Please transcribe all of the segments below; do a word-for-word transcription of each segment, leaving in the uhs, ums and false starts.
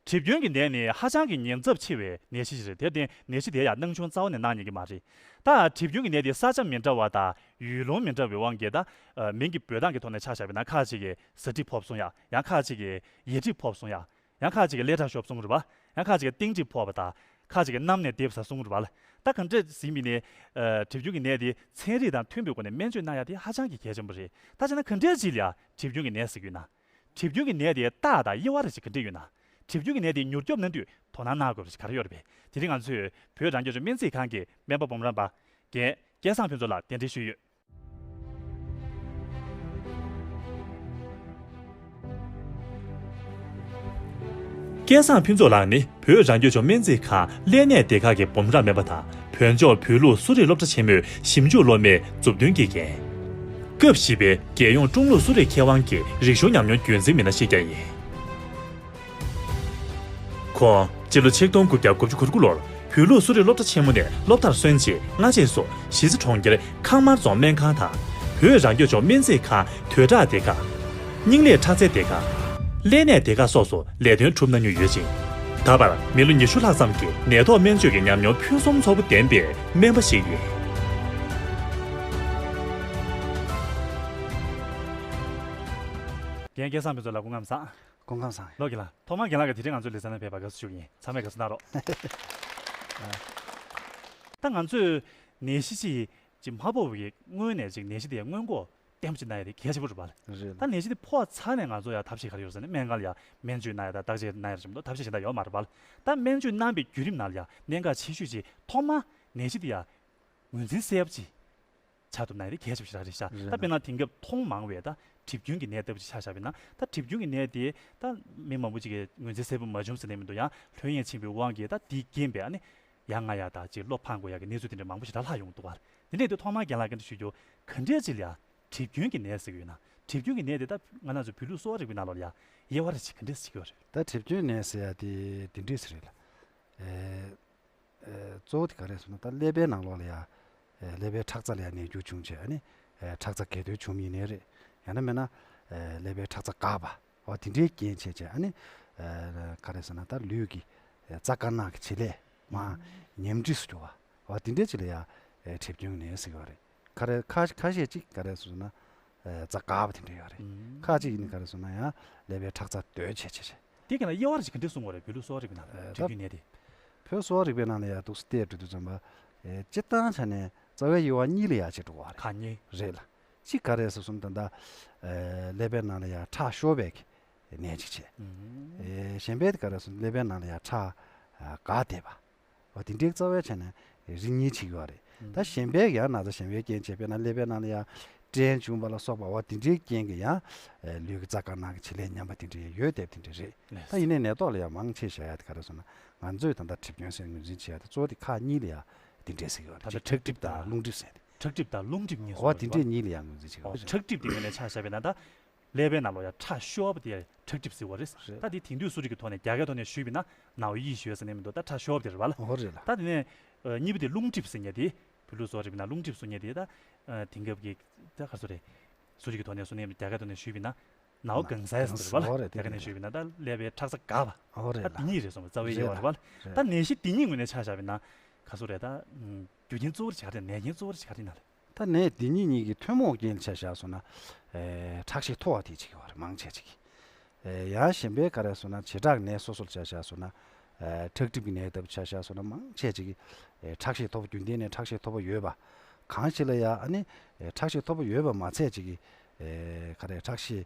གྲིབ་སྐྱོན་གྱི་ནད་ནི་ཧ་ཅང་གི་ཉེན་ཚབས་ཆེ་བའི་ནད་གཞི་ཞིག་རེད། དེར་བརྟེན་ནད་གཞི་དེ་ཡང་སྣང་ཆུང་རྩ་བ་ནས་གནང་ཉན་གྱི་མ་རེད། ད་གྲིབ་སྐྱོན་གྱི་ནད་དེ་ས་ཆ་མི་འདྲ་བ་དང་ཡུལ་ལུང་མི་འདྲ་བའི་དབང་གིས། ད་མིང་གི་འབོད་སྟངས་ཀྱི་ཐོག་ནས་ཆ་བཞག་པ་ཡིན་ན། ཁ་ཅིག་གིས་གཟའ་གྲིབ་ཕོག་གསུང་ཡ། ཡང་ཁ་ཅིག་གིས་ཡེ་གྲིབ་ཕོག་གསུང་ཡ། ཡང་ཁ་ཅིག་གིས་ཀླད་ཁྲག་ཤོར་གསུང་རེད་པ། ཡང་ཁ་ཅིག་གིས་གཏིང་གྲིབ་ཕོག་པ་དང་། ཁ་ཅིག་གིས་གནམ་ནས་རྡིབ་ཟ་གསུང་རེད་པ་ལ། ད་ག་འདྲ་ཟིན་པའི་ནི། ཨ། གྲིབ་སྐྱོན་གྱི་ནད་དེ་ཚན་རིག་དང་མཐུན་པའི་སྒོ་ནས་སྨན་བཅོས་གནང་ཡ་དེ་ཧ་ཅང་གི་གལ་ཆེན་པོ་རེད། ད་བྱས་ན་ག་འདྲ་ཅིག་ལ་ཡ་གྲིབ་སྐྱོན་གྱི་ནད་ཟེར་གྱི་ཡོད་ན། གྲིབ་སྐྱོན་གྱི་ནད་དེ་རྟགས་དང་དབྱེ་བ་རེ་ཞིག་ག་འདྲ་ཡོད་ན། གྲིབ་སྐྱོན་གྱི་ནད་དེ་མྱུར་སྐྱོབ་གནང་དུས་དོ་སྣང་གནང་དགོས་པ་ཞིག་ག་རེ་ཡོད་རེད་པས། དེ་རིང་ང་ཚོས་བོད་རང་སྐྱོང་ལྗོངས་སྨན་རྩིས་ཁང་གི་སྨན་པ་འབུམ་རམས་པ་རྒན་སྐལ་བཟང་ཕུན་ཚོགས་ལགས་གདན་འདྲེན་ཞུས་ཡོད། སྐལ་བཟང་ཕུན་ཚོགས་ལགས་ནི་བོད་རང་སྐྱོང་ལྗོངས་སྨན་རྩིས་ཁང་ཀླད་ནད་སྡེ་ཁག་གི་འབུམ་རམས་སྨན་པ་དང་། བོད་ལྗོངས་བོད་ལུགས་གསོ་རིག་སློབ་གྲྭ་ཆེན་མོའི་ཞིབ་འཇུག་སློབ་མའི་མཛུབ་སྟོན་དགེ་རྒན། སྐབས་བཞི་པའི་རྒྱལ་ཡོངས་ཀྲུང་ལུགས་གསོ་རིག་མཁས་དབང་གི་རིག་གཞུང་ཉམས་མྱོང་རྒྱུན་འཛིན་མི་སྣ་ཞིག་ཀྱང་ཡིན། ཁོང་སྤྱི་ལོ་ཆིག་སྟོང་དགུ་བརྒྱ་དགུ་བཅུ་གོ་དགུ་ལོར་བོད་ལུགས་གསོ་རིག་སློབ་གྲྭ་ཆེན་མོ་ནས་སློབ་མཐར་སོན་རྗེས། སྔ་རྗེས་སུ་གཞིས་རྩེ་གྲོང་ཁྱེར་ཁང་དམར་རྫོང་སྨན་ཁང་དང་། བོད་རང་སྐྱོང་ལྗོངས་སྨན་རྩིས་ཁང་དོས་དྲག་སྡེ་ཁག་སྙིང་ལས་ཁྲག་རྩའི་སྡེ་ཁག་ཀླད་ནད་སྡེ་ཁག་སོགས་སུ་ལས་དོན་བསྒྲུབས་གནང་མྱོང་ཡོད་ཅིང་། ད་བར་མི་ལོ་ཉི་ཤུ་ལྷག་ཙམ་གྱི་ནད་ཐོག་སྨན་བཅོས་ཀྱི་ཉམས་མྱོང་ཕུན་སུམ་ཚོགས་པོ་ལྡན་པའི་སྨན་པ་ཞིག་ཡིན། རྒན་སྐལ་བཟང་ཕུན་ཚོགས་ལགས་སྐུ་ཁམས་བཟང་། སྐུ་ཁམས་བཟང་། ལོ་རྒན་ལགས། ཐོག་མར་རྒན་ལགས་ཀྱིས་དེ་རིང་ང་ཚོའི་ལེ་ཚན་ལ་ཕེབས་པར་དགའ་བསུ་ཞུ་གི་ཡིན། ཚང་མས་དགའ་བསུ་གནང་རོགས། ད་ང་ཚོས་ནད་གཞི་ཅིག་ཅིག་མ་ཕོག་པའི་སྔོན་ནས་ཅིག་ནད་གཞི་དེ་སྔོན་འགོག་བརྟན་པོ་ཅིག་གནང་ཡ་དེ་གལ་ཆེན་པོ་རེད་པ་ལགས། རེད་ལགས། ད་ནད་གཞི་དེ་ཕོག་ཚར་ནས་ང་ཚོ་ཡ་ཐབས་ཤེས་ག་རེ་ཡོད་ཟེར་ན། སྨན་ཁང་ལ་ཡ་སྨན་བཅོས་གནང་ཡ་དང་བརྟག་དཔྱད་གནང་ཡ་རེད་མ་གཏོགས་ཐབས་ཤེས་གཞན་དག་ཡོད་མ་རེད་པ་ལགས། ད་སྨན་བཅོས་གནང་པའི་བརྒྱུད་རིམ་ནང་ལ་ཡ་གནད་འགག་ཆེ་ཤོས་ཅིག་ཐོག་མར་ནད་གཞི་དེ་ཡ་ངོས་འཛིན་གསལ་པོ་ཅིག་ཆགས་ཐུབ་ན་ཡང་དེ་གལ་ཆེ་བ་ཞིག་རང་རེད་ཤག། རེད། ད་དཔེར་ན་དེང་སྐབས་མཐོང་མང་བའི་ད་གྲིབ་སྐྱོན་གྱི་ནད་ལྟ་བུ་ཅིག་ཆ་བཞག་པ་ཡིན་ན། ད་གྲིབ་སྐྱོན་གྱི་ནད་དེ་ད་མི་མང་པོ་ཅིག་གིས་ངོས་འཛིན་གསལ་པོ་མ་བྱུང་ཟེར་ནས་མི་འདུག། ཡང་ལྷོད་གཡེང་ཕྱིན་པའི་དབང་གིས་ད་དེས་རྐྱེན་པས་ཨ་ནི་ཡར་མར་ཡ་ད་ཅིག་བློ་ཕམ་དགོས་ཡ་གི་གནས་ཚུལ་དེ་འདྲ་མང་པོ་ཞིག་ད་ལྷག་ཡོང་གི་འདུག་ག། དེ་འདྲ་དུས་ཐོག་མར་རྒན་ལགས་བཀའ་འདྲི་ཞུ་རྒྱུ། ག་འདྲས་ཅིག་ལ་ཡ་གྲིབ་སྐྱོན་གྱི་ནད་ཟེར་གྱི་ཡོད་ན། གྲིབ་སྐྱོན་གྱི་ནད་དེ་ད་ང་རང་ཚོ་བོད་ལུགས་གསོ་བ་རིག་པའི་ནང་ལོགས་ལ་ཡ་དབྱེ་བ་རེ་ཅིག་ག་འདྲས་ཅིག་ཡོད་རེད། ད་གྲིབ་སྐྱོན་ནད་ཟེར་ཡ་དེ་དེ་འདྲས་ཟེར་རེད་ལགས། ཨེ། ཨེ། གཙོ་བོ་དེ་ག་རེ་ཟེར་ན། ད་ཀླད་པའི་ནང་ལོགས་ལ་ཡ། ཨེ། ཀླད་པའི་ཁྲག་རྩ་ལ་ཡ་ནད་འགྱུར་བྱུང་བྱས། ཨ་ནི། ཨེ། ཁྲག་རྩ་གས་དོན་བྱུང་མིན་ནས་རེད། ཡང་ན་མིན་ན། ཨེ། ཀླད་པའི་ཁྲག་རྩ་འགགས་པ། འོ་དེ་འདྲའི་རྐྱེན་བྱས་བྱས། ཨ་ནི། ཨེ། ག་རེ་ཟེར་ན། ད་ལུས་ཀྱི་རྩ་དཀར་ནག་གི་བྱེད་ལས་མར་ཉམས་འགྲིབ་སུ་འགྲོ་བ། འོ་དེ་འདྲའི་ཅིག་ལ་ཡ། ཨེ། གྲིབ་སྐྱོན་ནད་ཟེར་གྱི་ཡོད་རེད། ཁ་རེ་ཁ་ཁ་ཤས་ཅིག་ག་རེ་ཟེར་ན། ཨེ། རྩ་འགགས་པ་དེ་འདྲ་ཡོད་རེད། ཁ་ཅིག་ཡིན་ན་ག་རེ་ཟེར་ན་ཡང་ཀླད་པའི་ཁྲག་རྩ་རྡོལ་བྱས་བྱས་བྱས། དེ་ག་ན་དབྱེ་བ་རེ་ཅིག་ག་འདྲ་གསུང་གི་ཡོད་རེད། བོད་ལུགས་གསོ་བ་རིག་པའི་ནང་ལ་ཨེ། གྲིབ་ད་སྐྱོན་ནད་དེ། བོད་གསོ་བ་རིག་པའི་ནང་ལ་ཡ་འདུག་སེ་བལྟས་འགྲོ་དུས་ཙམ་པ། ཨེ། སྤྱིར་བཏང་ཆ་ནས་རྩ་བའི་དབྱེ་བ་གཉིས་ལ་ཡ་ཕྱེ་འགྲོ་གི་ཡོད་རེད། ཁག་གཉིས། རེད་ལགས། གཅིག་ག་རེ་ཟེར་སོང་ད་ལྟ། ཨེ། ཀླད་པའི་ནང་ལ་ཡ་ཁྲག་ཤོར་བའི་གི་ནད་ཅིག་བྱས། ཨེ། གཞན་པའི་དེ་ག་རེ་ཟེར་ན། ཀླད་པའི་ནང་ལ་ཡ་ཁྲག་འགགས་བསྡད་པ། འོ་དེ་འདྲའི་རྩ་བའི་ཆ་ནས་རིགས་གཉིས་ཕྱེ་གི་ཡོད་རེད། ད་གཞན་པའི་ཡང་ན་ཚ་གཞན་པའི་རྐྱེན་བྱས། དཔེར་ན་ཀླད་པའི་ནང་ལ་ཡ་སྐྲན་བྱུང་བ་ལ་སོགས་པ། འོ་དེ་འདྲའི་རྐྱེན་གྱིས་ཡང་ལུས་ཀྱི་རྩ་དཀར་ནག་གི་བྱེད་ལས་ཉམས་པ་དེ་འདྲའི་ཡོད་བསྡད་པ་དེ་འདྲ་རེད། ད་ཡིན་ནའི་ནད་ཐོག་ལ་ཡ་མང་ཆེ་བཞག་ཡ་དེ་ག་རེ་ཟེར་ན། ང་ཚོས་ད་ལྟ་གྲིབ་སྐྱོན་ཟེར་ངོས་འཛིན་བྱེད་ཡ་དེ་གཙོ་བོ་དེ་ཁག་གཉིས་ལ་ཡ་དེ་འདྲས་ཟེར་གྱི་ཡོད་རེད། ད་ལྟ་ཁྲག་གྲིབ་དང་རླུང་གྲིབ་ཟེར་ཏེ། ཁྲག་གྲིབ་དང་རླུང་གྲིབ་གཉིས། འོ་སོ་དེ་འདྲས་གཉིས་ལ་ཡ་ངོས་འཛིན་བྱེད་ཀྱི་ཡོད་རེད། ཁྲག་གྲིབ་དེ་ངོས་ནས་ཆ་བཞག་པ་ཡིན་ན། ད་ཀླད་པའི་ནང་ལོགས་ཡ་ཁྲག་ཤོར་བ་དེ་ཁྲག་གྲིབ་ཟེར་བ་རེད། རེད། ད་དེ་དེང་དུས་གསོ་རིག་གི་ཐོག་ནས། རྒྱ་སྐད་ཐོག་ནས་ཞུས་པ་ཡིན་ན་ནའོ་ཡི་ཞུ་ཡ་ཟེར་ནས་མི་འདུག། ད་ཁྲག་ཤོར་བ་དེ་རེད་པ་ལགས། འོ་རེད་ལགས། ད་དེ་ནས་གཉིས་པ་དེ་རླུང་གྲིབ་ཟེར་མཁན་དེ། བོད་ལུགས་གསོ་རིག་པའི་ནང་རླུང་གྲིབ་གསུང་མཁན་དེ། ད་དེང་སྐབས་ཀྱི་ད་ག་རེ་ཟེར་རེད། གསོ་རིག་གི་ཐོག་ནས་གསུང་ནས་རྒྱ་སྐད་ཐོག་ནས་ཞུས་པ་ཡིན་ན་ནའོ་གང་ཟའི་ཟེར་བ་ལ། རྒྱ་སྐད་ནས་ཞུས་པ་ཡིན་ན་ད་ཀླད་པའི་ཁྲག་རྩ་འགགས་པ། འོ་རེད་ད་དེ་གཉིས་རེད་སོང་བ། རྩ་བའི་དབྱེ་བ་རེད་པ་ལགས། རེད། ད་ནད་གཞི་དེ་གཉིས་ངོས་ནས་ཆ་བཞག་པ་ཡིན་ན་ག་ཚོད་རེད། ད་རྒྱུ་རྐྱེན་གཙོ་བོ་རེ་ཆགས་རེད། ནད་རྐྱེན་གཙོ་བོ་རེ་ཆགས་རེད་ན་ལས། ད་ནད་འདི་གཉིས་གཉིས་ཀྱི་ཐུན་མོང་རྐྱེན་ཆ་བཞག་སོང་ན། ཨེ། ཁྲག་ཤེད་མཐོ་བ་དེ་ཅིག་ཡོད་རེད། མང་ཆེ་ཅིག། ཨེ། ཡང་གཞན་པའི་ག་རེ་ཟེར་ན། བྱེ་བྲག་ནད་སོ་སོར་ཆ་བཞག་སོང་ན། ཨེ། ཁྲག་གྲིབ་ཀྱི་ནད་ལྟ་བུ་ཆ་བཞག་སོང་ན། མང་ཆེ་ཅིག་གིས། ཨེ། ཁྲག་ཤེད་མཐོ་པོ། རྒྱུན་ལྡན་ནས་ཁྲག་ཤེད་མཐོ་པོ་ཡོད་པ། གང་ཞིག་ལ་ཡང་ཨ་ནི། ཨེ། ཁྲག་ཤེད་མཐོ་པོ་ཡོད་པ་མ་ཚད་ཅིག་གིས། ཨེ། ག་རེ། ཁྲག་ཤེད་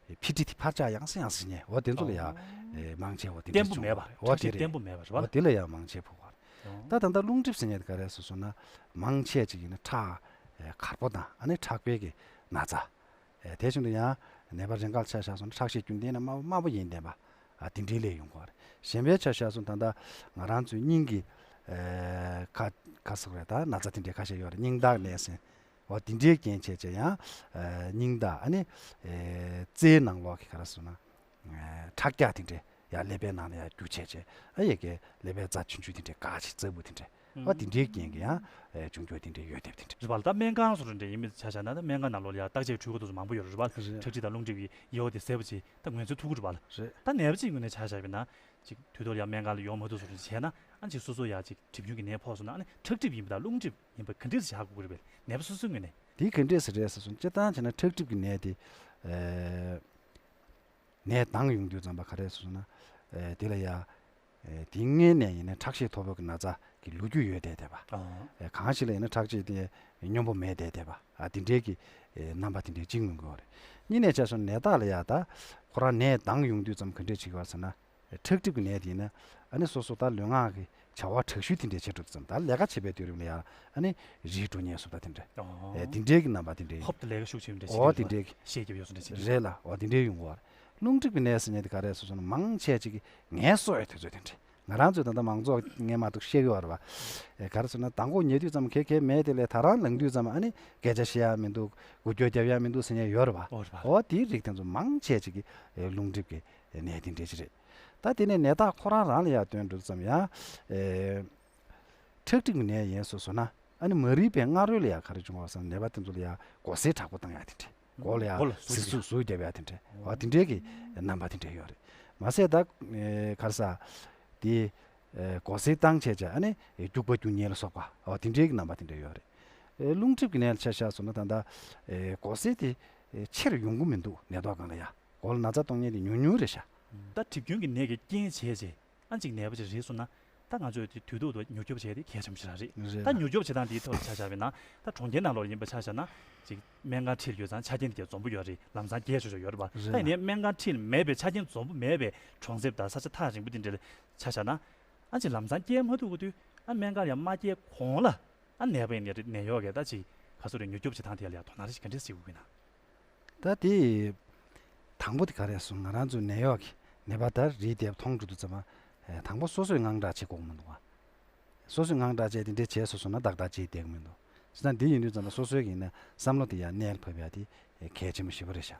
འཕེལ་འགྲིབ་དེ་འཕར་ཆག་ཡང་སེ་ཡང་སེ་ཕྱིན་ནས། འོ་དེ་ཚོ་ལ་ཡང་། ཨོ། ཨེ། མང་ཆེ་བ་དེ་འདྲ་བརྟན་པོ་མེད་པ། བྱུང་བ་རེད། འོ་ཁྲག་ཤེད་དེ་རེད། བརྟན་པོ་མེད་པ་རེད་པ། འོ་དེ་ལ་ཡང་མང་ཆེ་ཕོག་པ་རེད། ད་ད་ལྟ་རླུང་གྲིབ་ཟེར་མཁན་དེ་ག་རེ་ཟེར་སོང་ན། མང་ཆེ་ཅིག་ཡིན་ན་ཁྲག་ཨེ་འཁར་པོ་དང་། ཨ་ནི་ཁྲག་པའི་གི་ན་ཚ། ཨེ་དེ་བཞིན་དུ་ཡང་ནད་པ་རང་ག་ལ་ཆ་བཞག་སོང་ན་ཁྲག་ཤེད་རྒྱུན་ལྡན་ནས་དམའ་བ། དམའ་བ་ཡིན་བསྡད་པ། ཨ་དེ་འདྲའི་ལས་ཡོང་གི་རེད། གཞན་པའི་ཆ་བཞག་སོང་ད་ལྟ་ང་རང་ཚོའི་སྙིང་གི་ཨེ་ཁ་ཁ་ཟེར་བ་རེད། ད་ན་ཚ་དེ་འདྲའི་ཁ་ཤས་ཡོད་རེད། སྙིང་འདར་ནད་ཟེར། འོ་དེ་འདྲའི་རྐྱེན་བྱས་བྱས་ཡང་ཨེ་སྙིང་འདར། ཨ་ནི་ཨེ་རྩའི་ནང་ལོགས་ཀྱི་ག་རེ་ཟེར་ན། ཨེ་ཁྲག་རྒྱ་དེ་འདྲས་ཡར་ཀླད་པའི་ནང་ལ་ཡར་རྒྱུག་བྱས་བྱས། ཨ་ཡ་གི་ཀླད་པའི་རྩ་ཆུང་ཆུང་དེ་འདྲས་འགག་བྱས། རྩ་སྦུག་དེ་འདྲས། ཨ་དེ་འདྲའི་རྐྱེན་གྱིས་ཡང་ཨེ་བྱུང་རྒྱུ་དེ་འདྲའི་ཡོད་དེ་དེ་འདྲ། རེད་པ་ལ། ད་སྨན་ཁང་སོགས་འདྲ་ཡིན་པའི་ཆ་བཞག་ན། ད་སྨན་ཁང་ནང་ལོགས་ལ་ཡང་བརྟག་དཔྱད་འཕྲུལ་འཁོར་དེ་ཚོ་མང་པོ་ཡོད་རེད་པ། རེད། ཁྲག་མཁྲིས་དང་རླུང་མཁྲིས་ཀྱི་དབྱེ་བ་དེ་གསལ་པོ་ཅིག་ད་ངོས་འཛིན་ཐུབ་ཀྱི་རེད་པ་ལ། རེད། ད་ནད་པ་གཅིག་ངོས་ནས་ཆ་བཞག་པ་ཡིན་ན། ཅིག་དུས་ཐོག་ལ་ཡང་སྨན་ཁང་ལ་ཡོང་མ་ཐུབ་སོགས་བྱས་ན། ཨ་ཅིག་སོ་སོ་ཡང་ཅིག་གྲིབ་སྐྱོན་གྱི་ནད་ཕོག་སོང་ན། ཨ་ནི་ཁྲག་མཁྲིས་ཡིན་པ་དང་རླུང་མཁྲིས་ཡིན་པ་ག་འདྲས་སེ་བཞག་དགོས་ཀྱི་རེད་པས། ནད་པ་སོ་སོའི་ངོས་ནས། དེ་ག་འདྲས་སེ་རེད་ཟེར་སོང་། སྤྱིར་བཏང་བྱས་ན་ཁྲག་མཁྲིས་ཀྱི་ནད་དེ་ཨེ་ནད་ལྡང་ཡོང་དུས་ཙམ་པ་ག་རེ་ཟེར་སོང་ན། ཨེ་དེ་ལ་ཡ་ཨེ་དེ་སྔོན་ནས་ཡིན་ན་ཁྲག་ཤེད་མཐོ་པོ་གི་ན་ཚ་གི་ལོ་རྒྱུས་ཡོད་བསྡད་བསྡད་པ། ཨ། ཨེ་གང་ཞིག་ལ་ཡིན་ན་ཁྲག་ཤེད་དེ་སྙོམས་པོ་མེད་བསྡད་བསྡད་པ། ཨ་དེ་འདྲའི་གི་ཨེ་རྣམ་པ་དེ་འདྲའི་གཅིག་མངོན་གྱི་ཡོད་རེད། གཉིས་ནས་ཆ་བཞག་ན་ནད་རྟགས་ལ་ཡ་ད་ཁོ་རང་ནད་ལྡང་ཡོང་དུས་ཙམ་ག་འདྲས་བྱེད་ཀྱི་ཡོད་ཟེར་ན། ཁྲག་མཁྲིས་ཀྱི་ནད་དེ་ཡིན་ན་ཨ་ནི་སོ་སོ་ད་ལུས་ངག་གི་བྱ་བ་དྲག་ཤུལ་དེ་འདྲས་བྱེད་འགྲོ་དུས་ཙམ། ད་ལས་ཀ་བྱེད་པའི་དུས་རིམ་ལ་ཡང་ཨ་ནི་རིལ་འགྲོ་ཉེན་སོགས་ད་དེ་འདྲས། ཨོ། ཨེ་དེ་འདྲས་ཀྱི་རྣམ་པ་དེ་འདྲས་ཡོད། ཧོབ་ཏེ་ལས་ཀ་ཤུགས་ཆེ་འདྲས་བྱེད་ཨོ་ཀྱི་དེ་འདྲས། ཤེད་རྒྱབ་ཡོད་སོ་འདྲས་བྱེད་ཀྱི་རེད་ལ། ཨོ་དེ་འདྲས་ཡོང་གི་ཡོད་རེད། རླུང་མཁྲིས་ཀྱི་ནད་ཟེར་མཁན་དེ་ག་རེ་ཟེར་སོང་ན། མང་ཆེ་ཅིག་གིས་ངལ་གསོ་ཡི་དུས་ཚོད་དེ་འདྲས། ང་རང་ཚོས་ད་ལྟ་མང་ཚོགས་སྔས་མ་འདུག་བཤད་ཀྱི་ཡོད་རེད་པ། ཨེ་ག་རེ་ཟེར་ན་མདང་དགོང་ཉལ་དུས་ཙམ་ག་གེ་མེད་དེ་ལས་ད་རང་ལངས་དུས་ཙམ་ཨ་ནི་སྐད་ཆ་བཤད་ཡ་མི་འདུག་འགུལ་སྐྱོད་རྒྱབ་ཡ་མི་འདུག་ཟེར་མཁན་ཡོད་རེད་པ། ཨོ་རེད་པ། ཨོ་དེའི་རིགས་དེ་ཚོ་མང་ཆེ་ཅིག་གིས་ཨེ་རླུང་མཁྲིས་ཀྱི་ནད་དེ་འདྲས་ཅིག་རེད། ད་དེ་ནས་ནད་རྟགས་ཁོ་རང་རང་ལ་ཡང་སྟོན་འགྲོ་ཙམ་ཡང་། ཨེ། ཁྲག་མཁྲིས་ཀྱི་ནད་ཡིན་སོང་སོང་ན། ཨ་ནི་མ་རིག་པའི་སྔ་རོལ་ལ་ཡང་ག་རེ་བྱུང་བ་ཟེར་ན། ནད་པ་དེ་ཚོ་ལ་ཡང་མགོ་སེར་དྲག་པོ་བཏང་ཡ་དེ་འདྲས། མགོ་ལ་ཡང་མགོ་ལ་ཟུག་ཟིག་ཟུག་ཟུག་རྒྱབ་ཡ་དེ་འདྲས། འོ་དེ་འདྲས་ཀྱི་རྣམ་པ་དེ་འདྲས་ཡོད་རེད། མ་ཟད་ད་ཨེ་ག་རེ་ཟ། དེ་ཨེ་མགོ་སེར་བཏང་བྱས་བྱས་ཨ་ནི་ཨེ་སྐྱུག་པ་སྐྱུག་ཉེན་ལ་སོགས་པ། འོ་དེ་འདྲས་ཀྱི་རྣམ་པ་དེ་འདྲས་ཡོད་རེད། ཨེ་རླུང་མཁྲིས་ཀྱི་ནད་ལ་ཆ་བཞག་སོང་ན་ད་ལྟ་ཨེ་མགོ་སེར་དེ་ཨེ་ཆེར་ཡོང་གི་མི་འདུག་ནད་ཐོག་སྒང་ལ་ཡ། མགོ་ལ་ན་ཚ་གཏོང་མཁན་དེ་ཉུང་ཉུང་རེད་ཤག་ད་གྲིབ་སྐྱོན་གྱི་ནད་ཀྱི་རྐྱེན་བྱས་རྗེས་ཨ་ཅིག་ནད་པ་ཅིག་རེད་སོང་ན། ད་ང་ཚོས་དེ་དུས་ཐོག་ཏུ་མྱུར་སྐྱོབ་བྱས་ཏེ་གལ་ཆེན་པོ་ཞིག་རང་རེད། རེད་ད་ལ། མྱུར་སྐྱོབ་བྱེད་སྟངས་དེའི་ཐོག་ལ་ཆ་བཞག་པ་ཡིན་ན། ད་གྲོང་ཁྱེར་ནང་ལོགས་ཡིན་པ་ཆ་བཞག་ན། ཅིག་སྨན་ཁང་འཁྲིས་ལ་ཡོད་ཙང་ཆ་རྐྱེན་དེ་འཛོམས་པོ་ཡོད་རེད། ལམ་སང་སྐྱེལ་ཆོག་ཆོག་ཡོད་རེད་པ། རེད་ད་ཡིན་ནའི་ལ། སྨན་ཁང་འཁྲིས་ལ་མེད་པའི་ཆ་རྐྱེན་འཛོམས་པོ་མེད་པའི་གྲོང་གསེབ་དང་ས་ཆ་ཐག་རིང་པོ་དེ་འདྲ་ལ་ཆ་བཞག་ན། ཨ་ཅིག་ལམ་སང་སྐྱེལ་མ་ཐུབ་ཀྱི་དུས་ཨ་སྨན་ཁང་ལ་ཡང་མ་སྐྱེལ་གོང་ལ། ཨ་ནད་པ་ཡིན་ནའི་རེད། ནད་གཡོག་གིས་ད་ཅིག་ག་ཚོད་རེད། མྱུར་སྐྱོབ་བྱེད་སྟངས་དེ་ལ་ཡང་དོ་སྣང་རེ་ཞིག་ག་འདྲས་བྱེད་དགོས་ཀྱི་ན། ད་དེ་དང་པོ་དེ་ག་རེ་སོང་། ང་རང་ཚོའི་ནད་གཡོག་གིས་ནད་པ་དེ་རིལ་བསྡད་པ་མཐོང་འགྲོ་དུས་ཙམ་པ། ཨེ་དང་པོ་སོ་སོས་དངངས་སྐྲག་བྱེད་དགོས་མི་འདུག་བ། སོ་སོས་དངངས་སྐྲག་བྱས་དེ་འདྲས་བྱས་སོང་སོང་ན་ཏག་ཏག་བྱས་བསྡད་ཀྱི་མི་འདུག་བྱས་ཙང་དེ་ཡིན་དུས་ཙམ་པ་སོ་སོའི་གི་ཡིན་ན་བསམ་བློ་དེ་ཡང་གནས་ལ་ཕབ་ཡ་དེ་ཨེ་གལ་ཆེན་པོ་ཞེ་པོ་རེད་ཤག་